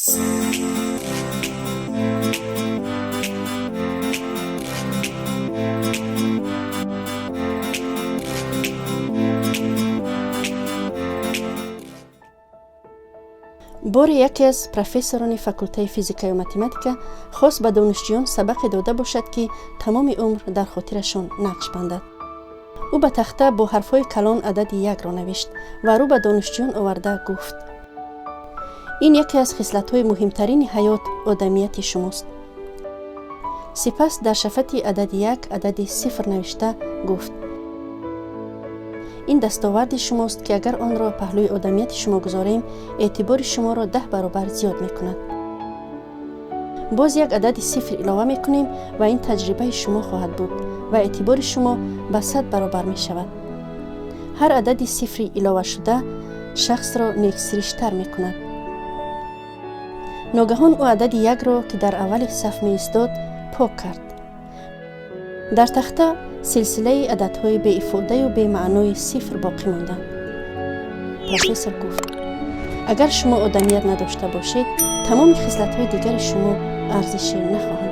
Боре яке аз профессорони факултаи физикаю математика хост ба донишҷӯён сабақе дода бошад, ки тамоми умр дар хотирашон нақш бандад. Ӯ ба тахта бо ҳарфҳои калон адади якро навишт ва рӯ ба донишҷӯён оварда гуфт: «Ин яке аз хислатҳои муҳимтарини ҳаёт, одамияти шумост». Сипас дар шафати адади як адади сифр навишта гуфт: «Ин дастоварди шумост, ки агар онро паҳлӯи одамияти шумо гузорем, эътибори шуморо 10 баробар зиёд мекунад. Боз як адади сифр илова мекунем ва ин таҷрибаи шумо хоҳад буд ва эътибори шумо ба 100 баробар мешавад. Ҳар адади сифри иловашуда шахсро нексириштар мекунад». Ногаҳон ӯ адади якро, ки дар аввали саф меистод, пок кард. Дар тахта силсилаи ададҳои беифодаю бемаънои сифр боқӣ монданд. Профессор гуфт: «Агар шумо одамият надошта бошед, тамоми хислатҳои дигари шумо арзише нахоҳанд